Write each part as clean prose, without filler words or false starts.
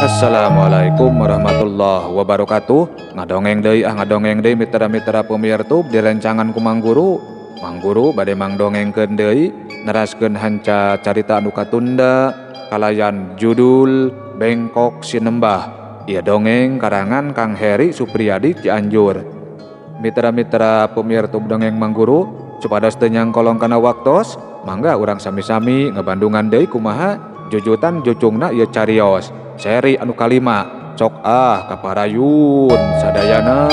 Assalamualaikum warahmatullahi wabarakatuh. Ngadongeng deui ah ngadongeng deui mitra-mitra pemirtub di rencangan ku Mang Guru. Mang Guru bade mangdongengkeun deui neraskeun hanca carita anu katunda kalayan judul Bengkok Sinembah. Ieu dongeng karangan Kang Heri Supriyadi Cianjur. Mitra-mitra pemirtub dongeng Mang Guru supados teu nyangkolong kana waktos, mangga urang sami-sami ngabandungan deui kumaha jujutan jucungna ieu carios. Seri anu kalima sok ah kaparayun sadayana.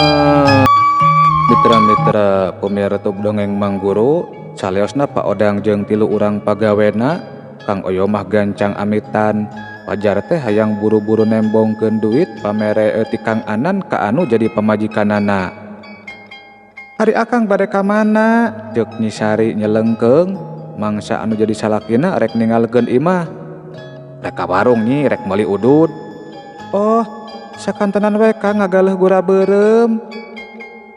Mitra-mitra pemirtub dongeng Mang Guru saleosna Pak Odang jeung tilu urang pagawena Kang Oyo mah gancang amitan. Pajar teh hayang buru-buru nembongkeun duit pamere ti Kang Anan ka anu jadi pamajikanana. Ari akang bade ka mana? Ceuk Nyi Sari nyelengkeung mangsa anu jadi salakina rek ninggalkeun imah. Rek ka warung nyi rek meuli udud. Oh, sakantenan we Kang ngagaleuh gura beureum.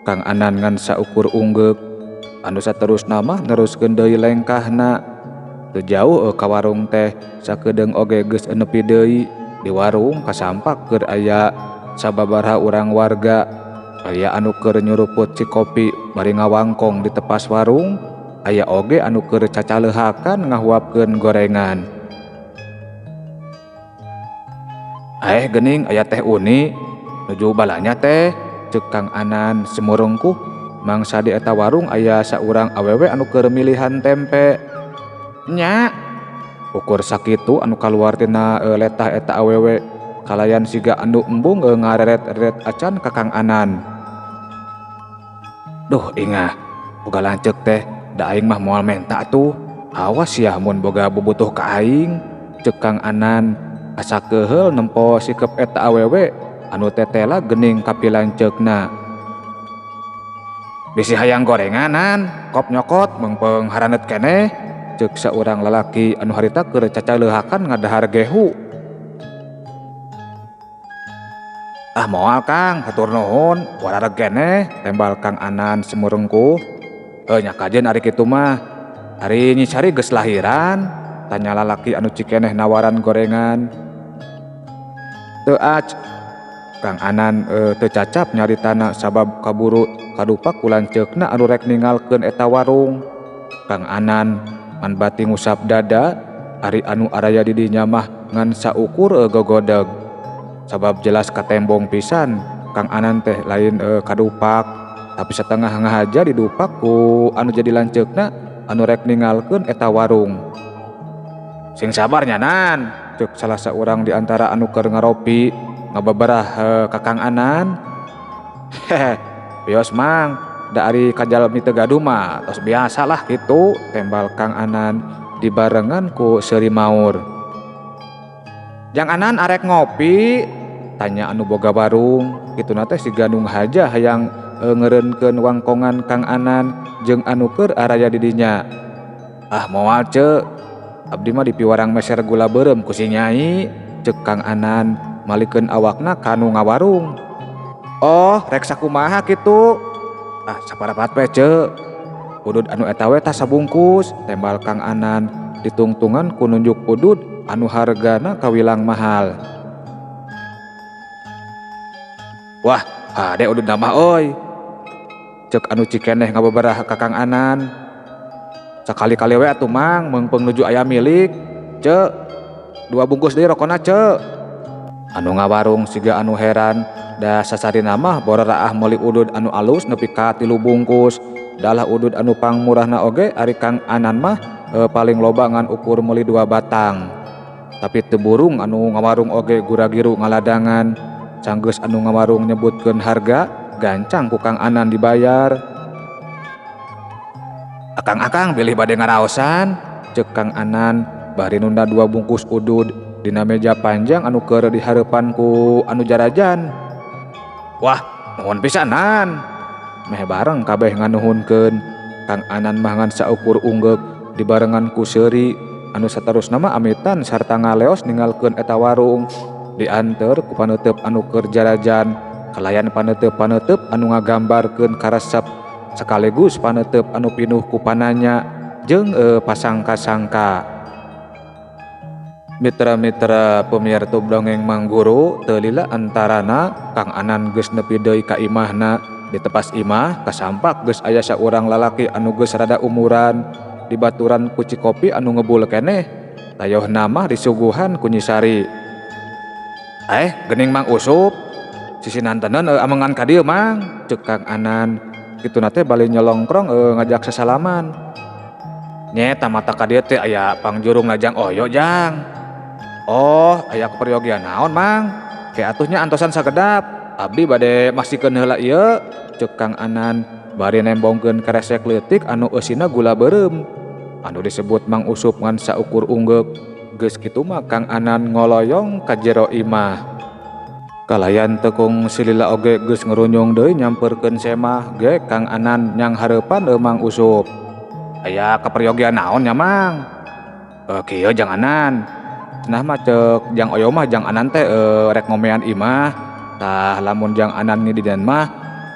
Kang Anan ngan saukur unggeuk. Anu saterusna mah neruskeun deui lengkahna. Teu jauh ka warung teh sakedeung oge geus nepi deui. Di warung kasampak keur aya sababaraha urang warga. Aya anu keur nyuruput cikopi bari ngawangkong di tepas warung, aya oge anu keur cacaleuhakan ngahuapkeun gorengan. Aeh geuning aya teh uni nuju balanya teh ceuk Kang Anan sumurungkuh mangsa di eta warung aya saurang awewe anu keur milihan tempe. Nya ukur sakitu anu kaluar tina letah eta awewe kalayan siga anu embung ngareret-eret acan ka Kang Anan. Duh ingah boga lanceuk teh da aing mah moal menta atuh awas sia mun boga bubutuh ka aing ceuk Kang Anan. Asa keuheul nempo sikep eta awewe anu tetela geuning kapilanceukna. Bisi hayang gorenganan kop nyokot meungpeung haraneut keneh ceuk saurang lalaki anu harita keur cacaleuhakan ngadahar gehu. Ah moal Kang hatur nuhun warareg keneh tembal Kang Anan sumurengkuh. Heuh nya kajeun ari kitu mah. Ari Nyi Sari geus lahiran tanya lalaki anu cikeneh nawaran gorengan. Teu ac Kang Anan teu cacap nyaritana sabab kaburu kadupak ku lanceukna anu rek ninggalkeun eta warung. Kang Anan ngan bati ngusap dada ari anu araya di dinya mah ngan saukur gogodeg. Sabab jelas katembong pisan Kang Anan teh lain kadupak tapi satengah ngahaja didupak ku anu jadi lanceukna anu rek ninggalkeun eta warung. Sing sabar nya Nan ceuk salah saurang di antara anu keur ngaropi ngababarah ka Kang Anan. Hehe pios Mang da ari kajalmi teu gaduh mah tos biasalah kitu tembal Kang Anan dibarengan ku seuri maur. Jang Anan arek ngopi tanya anu boga warung kituna teh siga nu ngahaja hayang ngeureunkeun wangkongan Kang Anan jeung anu keur araya di dinya. Ah moal ceu abdi mah dipiwarang meser gula beureum ku si Nyai ceuk Kang Anan malikeun awakna ka nu ngawarung. Oh rek sakumaha kitu? Ah saparapat we ceu udud anu eta we tah sabungkus tembal Kang Anan ditungtungan ku nunjuk udud anu hargana kawilang mahal. Wah hade udud mah euy ceuk anu cikeneh ngababarah ka Kang Anan. Sakali-kali we atuh Mang meungpeung nuju aya milik ceu dua bungkus deui rokona ceu. Anu ngawarung siga anu heran da sasarina mah boraraah meuli udud anu alus nepi ka 3 bungkus. Dalah udud anu pangmurahna oge ari Kang Anan mah paling loba ngan ukur meuli 2 batang. Tapi teu burung anu ngawarung oge gura-giru ngaladangan. Sanggeus anu ngawarung nyebutkeun harga gancang ku Kang Anan dibayar. Akang-akang bilih bade ngaraosan ceuk Kang Anan bari nunda 2 bungkus udud dina meja panjang anu keur dihareupan ku anu jarajan. Wah nuhun pisan Nan meh bareng kabeh nganuhunkeun. Kang Anan mah ngan saukur unggeuk dibarengan ku seuri anu saterusna mah amitan sarta ngaleos ninggalkeun eta warung dianteur ku paneuteub anu keur jarajan kalayan paneuteub-paneuteub anu ngagambarkeun karesep sekaligus paneuteub anu pinuh ku pananya jeung pasangka-sangka. Mitra-mitra pamiarsa dongeng Mang Guru, teu lila antarana Kang Anan geus nepi deui ka imahna. Di tepas imah kasampak geus aya saurang lalaki anu geus rada umuran dibaturan ku cikopi anu ngebul keneh. Tayohna mah disuguhan ku Nyi Sari. Eh, geuning Mang Usup. Sisinanteneun amengan ka dieu Mang, ceuk Kang Anan. Kituna teh bali nyelongkrong ngajak sasalaman. Nya eta mata ka dieu teh aya pangjurungna Jang Oyo, Jang. Oh, aya kaperyogian naon, Mang? Ke atuh nya antosan sagedap. Abdi bade masikeun heula ieu, ceuk Kang Anan bari nembongkeun keresek leutik anu eusina gula beureum. Anu disebut Mang Usup ngan saukur unggeuk. Geus kitu mah Kang Anan ngoloyong ka jero imah. Kalayan tekung silila oge geus ngerunyung deui nyamperkeun semah ge Kang Anan nyang hareupan Mang Usup. Aya kaperyogian naon nya, Mang? Kieu Jang Anan. Cenah mah ceuk Jang Oyo mah Jang Anan teh rek ngomean imah. Tah lamun Jang Anan ngidinan mah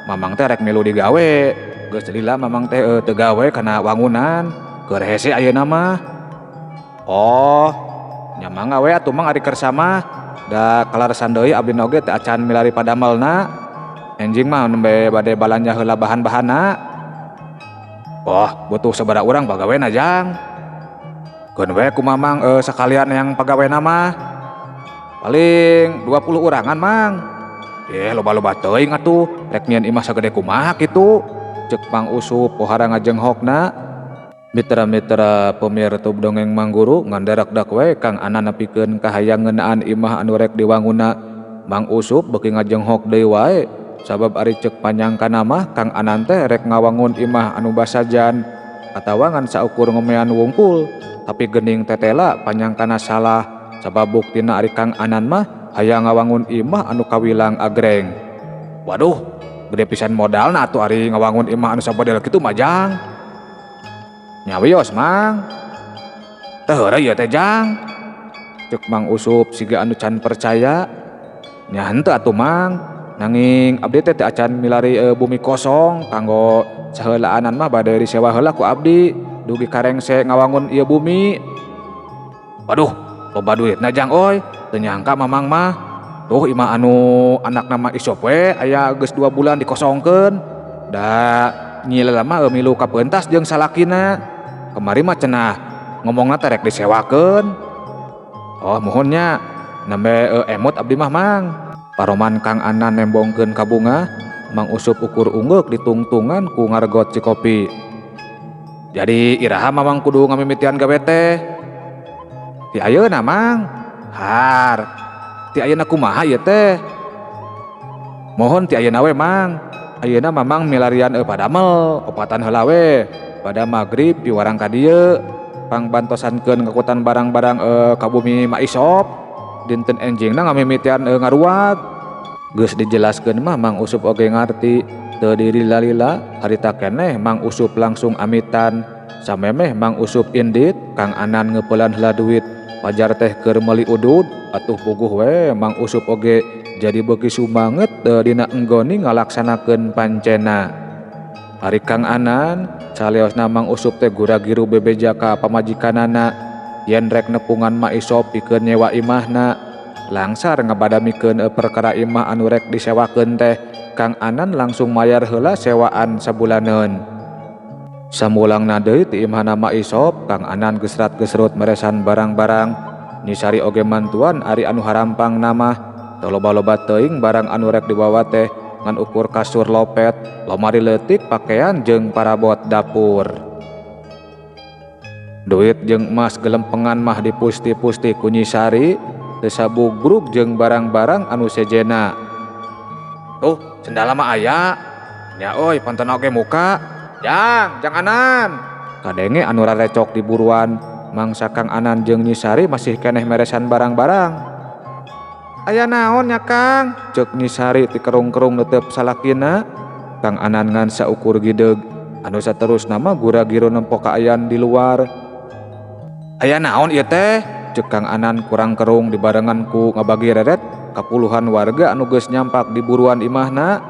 Mamang teh rek milu digawe. Geus lila Mamang teh teu gawe kana wangunan. Keur hese ayeuna mah. Oh, nya mangga we atuh Mang ari kersa mah. Da kalaresan deui abdi oge teu acan milari padamelna. Enjing mah nembe bade balanja heula bahan-bahanna. Oh, butuh sabaraha urang pagawena, Jang? Keun we ku Mamang sakalian yang pagawena mah. Paling 20 urangan, Mang. Loba-loba teuing atuh, rek nyieun imah sagede kumaha kitu? Ceuk Mang Usup pohara ngajenghokna. Mitra-mitra pamirsa dongeng Mang Guru, ngan darakdak we Kang Anan nepikeun ka hayang ngeunaan imah anu rek diwanguna. Mang Usup beuki ngajenghok deui wae, sabab ari ceuk panyangkana mah Kang Anan teh rek ngawangun imah anu basajan atawa ngan saukur ngomean wungkul. Tapi geuning tetela panyangkana salah, sabab buktina ari Kang Anan mah hayang ngawangun imah anu kawilang agreng. Waduh, gede pisan modalna atuh ari ngawangun imah anu sabodel kitu mah, Jang. Nya wios, Mang. Teu heureuy ieu teh, Jang. Ceuk Mang Usup siga anu can percaya. Nya henteu atuh, Mang. Nanging abdi teh teu acan milari bumi kosong kanggo saheulaanan mah bade disewa heula ku abdi dugi karengse ngawangun ieu bumi. Waduh, loba duitna, Jang euy. Teu nyangka Mamang mah. Tuh imah anu anakna Mang Isop we aya geus 2 bulan dikosongkeun. Da Nyi Lela mah milu kapeuntas jeung salakina. Kamari mah cenah ngomongna teh rek disewakeun. Oh, muhun nya. Nembe emut abdi mah, Mang. Paroman Kang Anan nembongkeun kabunga, Mang Usup ukur unggeuk ditungtungan ku ngargot cikopi. Jadi iraha Mamang kudu ngamimitian gawe teh? Ti ayeuna, Mang. Har. Ti ayeuna kumaha ieu teh? Mohon ti ayeuna we, Mang. Ayeuna Mamang milarian padamel, opatan heula we. Pada magrib piwarang ka dieu, pangbantosankeun ngakutan barang-barang ka bumi Ma Isop. Dinten enjingna ngamimitian ngaruag. Geus dijelaskeun mah Mang Usup oge ngarti. Teu dilila-lila harita keneh Mang Usup langsung amitan. Samemeh Mang Usup indit, Kang Anan ngeupelan heula duit. Pajar teh keur meuli udud, atuh puguh we Mang Usup oge jadi beuki sumanget dina enggoni ngalaksanakeun pancena. Ari Kang Anan, saleosna Mang Usup teh gura-giru bebeja ka pamajikanana yen rek nepungan Ma Isop pikeun nyewa imahna. Langsar ngabadamikeun perkara imah anu rek disewakeun teh, Kang Anan langsung mayar heula sewaan sabulaneun. Samulangna deui ti imahna Ma Isop, Kang Anan gesrat-gesrut meresan barang-barang. Nyi Sari oge mantuan ari anu harampang mah. Teu loba-loba teuing barang anu rek dibawa teh ngan ukur kasur lopet, lomari leutik, pakaian jeung parabot dapur. Duit jeung emas gelempengan mah dipusti-pusti ku Nyi Sari, teu sabugrug jeung barang-barang anu sejena. Tuh, sendala mah aya. Nya euy, pantona oge muka. Jang, Jang Anan. Kadenge anu rarecok di buruan, mangsa Kang Anan jeung Nyi Sari masih keneh meresan barang-barang. Aya naon nya, Kang? Ceuk Nyi Sari ti kerung-kerung neuteup salakina. Kang Anan ngan saukur gideug. Anu saterusna mah gura-giru nempo kaayaan di luar. Aya naon ieu teh? Ceuk Kang Anan kurang kerung dibarengan ku ngabagi reret ka puluhan warga anu geus nyampak di buruan imahna.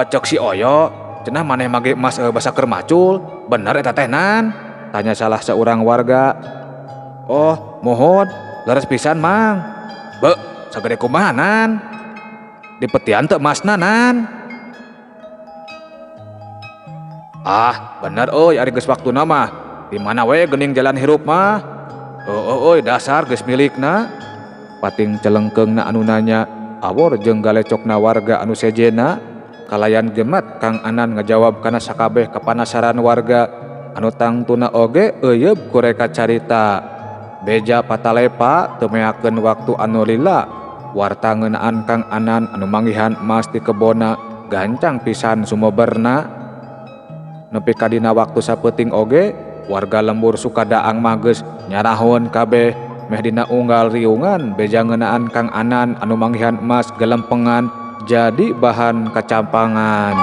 Ceuk si Oyo, cenah maneh mage emas basa keur macul. Bener eta teh, Nan? Tanya salah seorang warga. Oh, Muhun, leres pisan Mang. Be, sagede kumaha Nan? Dipetian teu emasna Nan? Ah, bener euy ari geus waktuna mah. Di mana we geuning jalan hirup mah. Heueuh euy dasar geus milikna. Pating celengkeungna anu nanya, awor jeung galecokna warga anu sejena. Kalayan gemet Kang Anan ngajawab kana sakabeh kapanasaran warga anu tangtuna oge euyeub ku reka carita. Beja patalepa teu meakeun waktu anu lila. Warta ngeunaan Kang Anan anu manggihan emas di kebonna gancang pisan sumeberna. Nepi ka dina waktu sapeuting oge warga lembur Sukadaang mah geus nyarahun kabeh meh dina unggal riungan beja ngeunaan Kang Anan anu manggihan emas gelempengan jadi bahan kacampangan.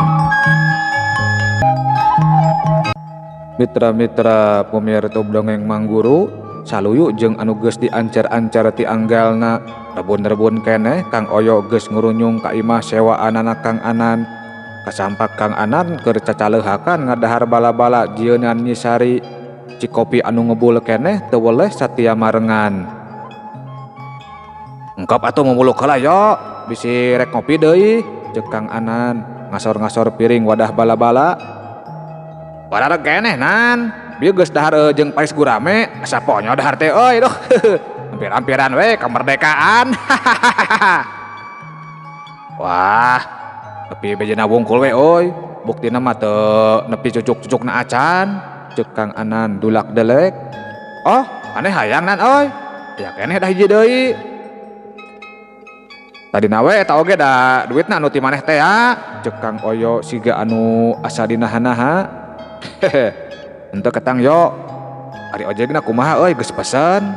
Mitra-mitra pemirsa dongeng Mangguru saluyu jeung anu geus diancar-ancar ti anggalna rebun-rebun keneh Kang Oyo geus ngurunyung ka imah sewaanana Kang Anan. Kasampak Kang Anan keur cacaleuhakan ngadahar bala-bala jieunan Nyi Sari. Cikopi anu ngebul keneh teu weleh satia marengan. Engkop atuh mumuluk heula yo, bisi rek ngopi deui, ceuk Kang Anan ngasor-ngasor piring wadah bala-bala. Barareg keneh Nan, bieu geus dahar jeung pais gurame, asa ponyo dahar teh euy duh. Hampir-hampiran we kemerdekaan. Wah, nepi bejana wungkul we euy, buktina mah teu nepi cucuk-cucukna acan, ceuk Kang Anan dulak delek. Oh, aneh hayang Nan euy, aya keneh dah hiji deui. Tadina we eta oge da duitna anu ti maneh teh ya, ceuk Kang Oyo siga anu asa dinaha-naha. Hehe, henteu ketang yo. Ari ojekna kumaha euy geus pesen.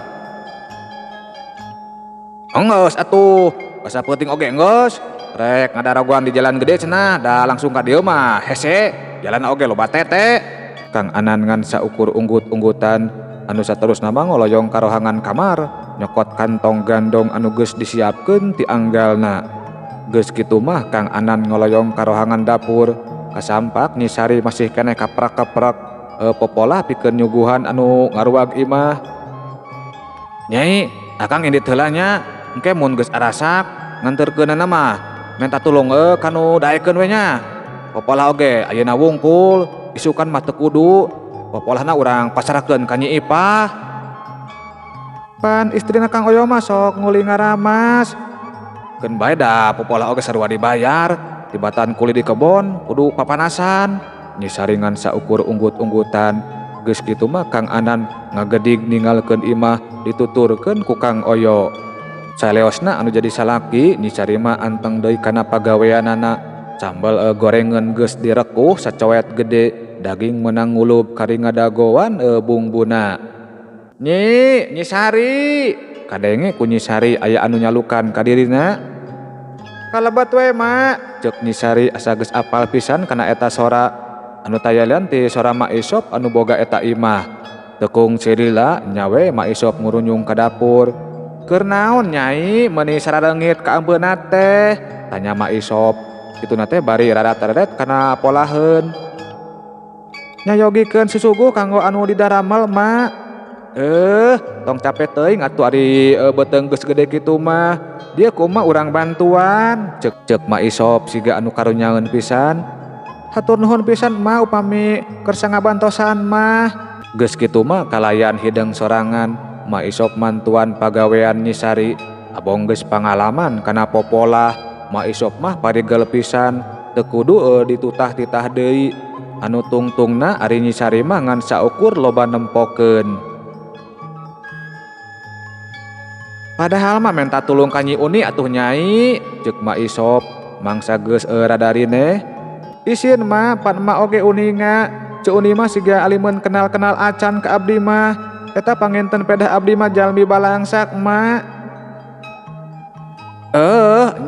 Enggeus atuh, asa peuting oge enggeus. Rek ngadaragoan di jalan gede cenah, da langsung ka dieu mah hese, jalan oge loba tete. Kang Anan ngan saukur unggut-unggutan anu saterusna mah ngoloyong ka rohangan kamar, nyokot kantong gandong anu geus disiapkeun ti anggalna. Geus kitu mah Kang Anan ngoloyong ka rohangan dapur, kasampak Nyi Sari masih keneh kaprak-kaprak popolah pikeun nyuguhan anu ngaruag imah. Nyai, akang indit heula nya, engke mun geus arasak nganterkeunana mah menta tulung kanu daekeun we nya. Popolah oge ayeuna wungkul, isukan mah teu kudu. Popolahna urang pasarkeun ka Nyi Ipah. Pan istrina Kang Oyo mah sok nguli ngaramas. Keun bae da popolah oge sarua dibayar, tibatan kuli di kebon kudu papanasan. Nyi Sari ngan saukur unggut-unggutan. Geus kitu mah Kang Anan ngagedig ninggalkeun imah dituturkeun ku Kang Oyo. Saleosna anu jadi salaki Nyi Sari mah anteng deui kana pagaweanana. Sambel gorengan geus direkuh sacoet gede, daging meunang ngulub kari ngadagoan bungbuna. Nyi, Nyi Sari, kadenge ku Nyi Sari aya anu nyalukan ka dirina. Kalebet we mak, ceuk Nyi Sari asa geus apal pisan kana eta sora. Anu tayalian ti sora Mak Isop anu boga eta imah. Tekung cirila nyawe Mak Isop ngurunyung ka dapur. Keur naon Nyai meuni sarareungit ka ampeuna teh? Tanya Mak Isop. Kituna teh bari rarat-raret kana polaheun. Nyayogikeun susuguh kanggo anu didaramel mak. Tong capek teuing atuh ari beuteung geus gede kitu mah. Dieu kumaha urang bantuan? Ceuk Mak Isop siga anu karunyaeun pisan. Hatur nuhun pisan mah upami kersa ngabantosan mah. Geus kitu mah kalayan hideung sorangan. Mak Isop mantuan pagawean Nyi Sari. Abong geus pangalaman kana popolah. Mak Isop mah parigel pisan, teu kudu ditutah-titah deui. Anu tungtungna ari Nyi Sari mah ngan saukur loba nempokeun. Padahal mah menta tulung ka Nyi Uni atuh Nyai, ceuk Mak Isop mangsa geus rada rineh. Isin mah pan emak oge uninga, Ceu Uni mah siga alimeun kenal-kenal acan ka abdi mah. Eta panginten pedah abdi mah jalmi balangsak mak.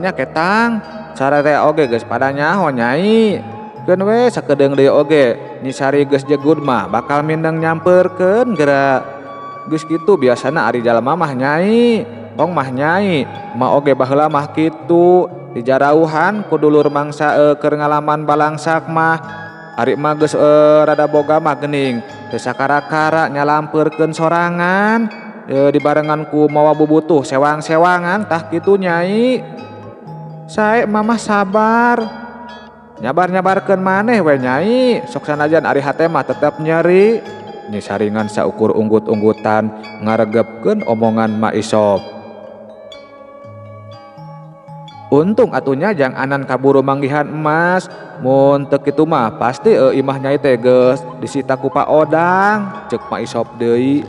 Nya ketang, sararea oge geus pada nyaho Nyai. Keun we sakedeung deui oge, Nyi Sari geus jegud mah bakal mindeng nyampeurkeun geura. Geus kitu biasana ari jalma mah Nyai, tong mah Nyai, ma oge baheula mah kitu. Dijarauhan ku dulur mangsa keur ngalaman balangsak mah. Ari mah geus rada boga mah geuning, teu sakara-kara nyalampeurkeun sorangan. Dibarengan ku mawa bubutuh sewang-sewangan tah kitu Nyai. Sae Mamah sabar. Nyabar-nyabarkeun maneh we Nyai, sok sanajan ari hate mah tetep nyeri. Nyi Sari ngan saukur unggut-unggutan ngaregepkeun omongan Ma Isop. Untung atuh nya Jang Anan kaburu manggihan emas, mun teu kitu mah pasti imah Nyai teh geus disita ku Pak Odang, ceuk Ma Isop deui.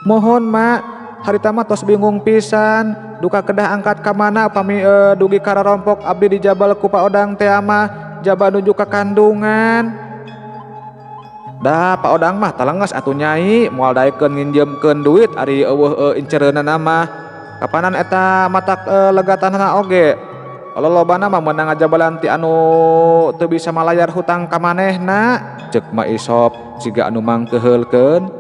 Mohon Ma, harita mah tos bingung pisan, duka kedah angkat ka mana pami dugi ka rorompok abdi dijabal ku Pak Odang teh mah jaba nuju ka kandungan. Dah Pak Odang mah talenges atuh Nyai, moal daekeun nginjeumkeun duit ari eueuh incereunana mah. Kapanan eta matak lega tanahna oge. Lolobana mah meunang ngajabalan ti anu teu bisa malayar hutang ka manehna, ceuk Ma Isop siga anu mangkeuheulkeun.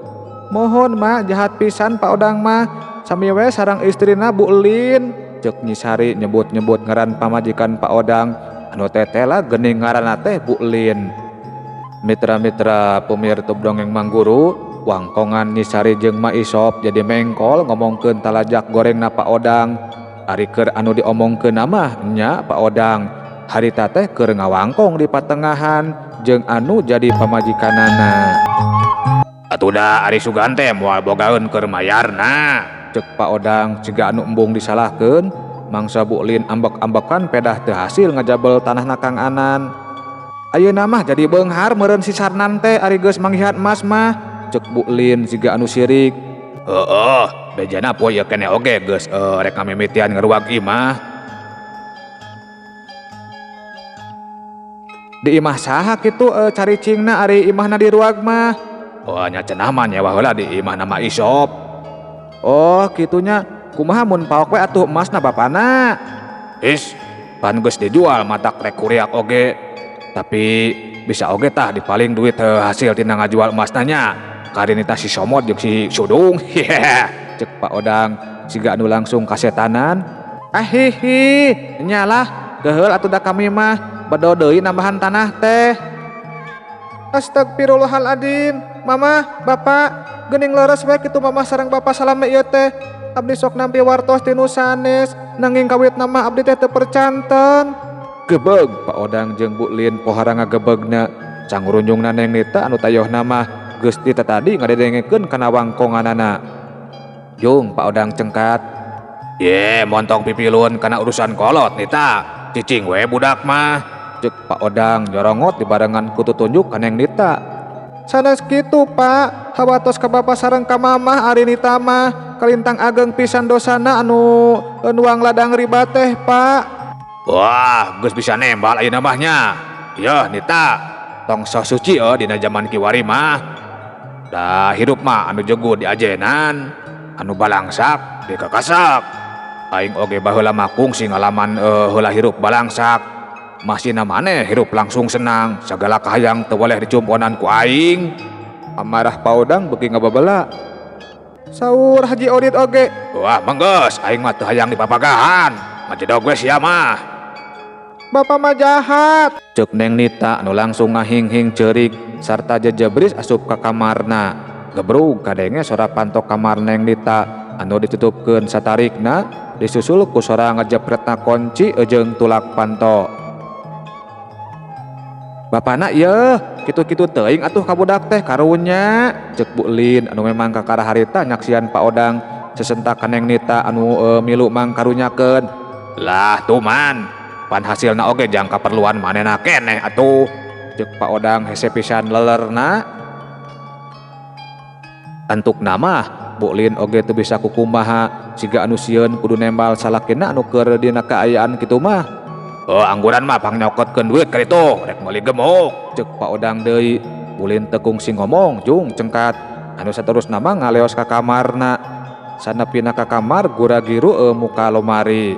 Mohon Ma, jahat pisan Pak Odang mah, sami we sareng istrina Bu Lin, ceuk Nyi Sari nyebut-nyebut ngaran pamajikan Pak Odang anu tetela geuning ngaranna teh Bu Lin. Mitra-mitra pemirsa dongeng Mangguru, wangkongan Nyi Sari jeung Ma Isop jadi mengkol ngomongkeun talajak gorengna Pak Odang. Ari keur anu diomongkeunna mah nya Pak Odang, harita teh keur ngawangkong di patengahan jeung anu jadi pamajikanana. Atuh da ari sugan teh moal bogaeun keur mayarna, ceuk Pak Odang siga anu embung disalahkeun. Mangsa Bu Lin ambek-ambekan pedah teu hasil ngajabel tanahna Kang Anan. Ayeuna mah jadi beunghar meureun si Sarnan teh ari geus manggihan emas mah, ceuk Bu Lin siga anu sirik. Heeh, bejana poe ieu keneh oge geus rek ngamimitian ngaruag imah. Di imah saha kitu caricingna ari imahna diruag mah? Oh nya cenah mah nyewa heula di imahna Ma Isop. Oh kitunya, kumaha mun paok we atuh emasna bapana? Is, pan geus dijual matak rek kuriak oge. Tapi bisa oge tah dipaling duit hasil tina ngajual emasna nya. Karinita si Somod jeung si Sudung. Ceuk Pak Odang siga anu langsung kasetanan. Ahihi, nyalah keheul atuh da kami mah bedo deui nambahan tanah teh. Astagfirullahaladzim, Mama, Bapak, geuning leres we kitu Mama sareng Bapak salame ieu teh. Abdi sok nampi wartos ti nu sanes, nanging kawitna mah abdi teh teu percanten. Gebeg Pak Odang jeung Bu Lin pohara ngagebegna. Cangurunjungna Neng Nita anu tayohna mah geus ti tatadi ngadedengekeun kana wangkonganana. Jung Pak Odang cengkat. Ye, montong pipilun kana urusan kolot Nita. Cicing we budak mah. Ceuk Pak Odang nyorongot dibarengan ku tutunjuk ka Neng Nita. Sanes kitu Pak, hawatos ka Bapak sareng ka Mamah ari Nita mah kalintang ageng pisan dosana anu nuang ladang riba teh Pak. Wah, geus bisa nembal ayeuna mah nya. Yeuh Nita, tong sok suci dina jaman kiwari mah. Da hirup mah anu jegu diajenan, anu balangsak dikakasak. Aing oge baheula mah kungsi ngalaman heula hirup balangsak. Masina maneh hirup langsung senang, sagala kahayang teu boleh dicumponan ku aing. Amarah Pak Odang beuki ngababela. Saur Haji Odit oge. Wah, menggeus aing mah teu hayang dipapagahan. Ngajedog we sia mah. Bapak mah jahat. Ceuk Neng Nita anu langsung ngahing-hing ceurik sarta jejebris asup ka kamarna. Gebrug kadenge sora pantok kamar Neng Nita anu ditutupkeun satarikna disusul ku sora ngejepretna kunci jeung tulak panto. Bapana yeuh, kitu-kitu teuing atuh ka budak teh karunya. Ceuk Bu Lin anu memang kakara harita nyaksian Pak Odang sesentak ka Neng Nita anu milu mangkarunyakeun. Lah tuman, pan hasilna oge jang kaperluan manehna keneh atuh. Ceuk Pak Odang hese pisan lelerna. Antukna mah Bu Lin oge teu bisa kukumaha siga anu sieun kudu nembal salakina anu keur dina kaayaan kitu mah. Oh, angguran mah pang nyokotkeun duit ka ditu, rek meuli gemuk. Ceuk Pak Odang deui. Bu Lin teu kungsi ngomong, jung cengkat. Anu saterusna mah ngaleos ka kamarna. Sanepina ka kamar gura-giru muka lomari.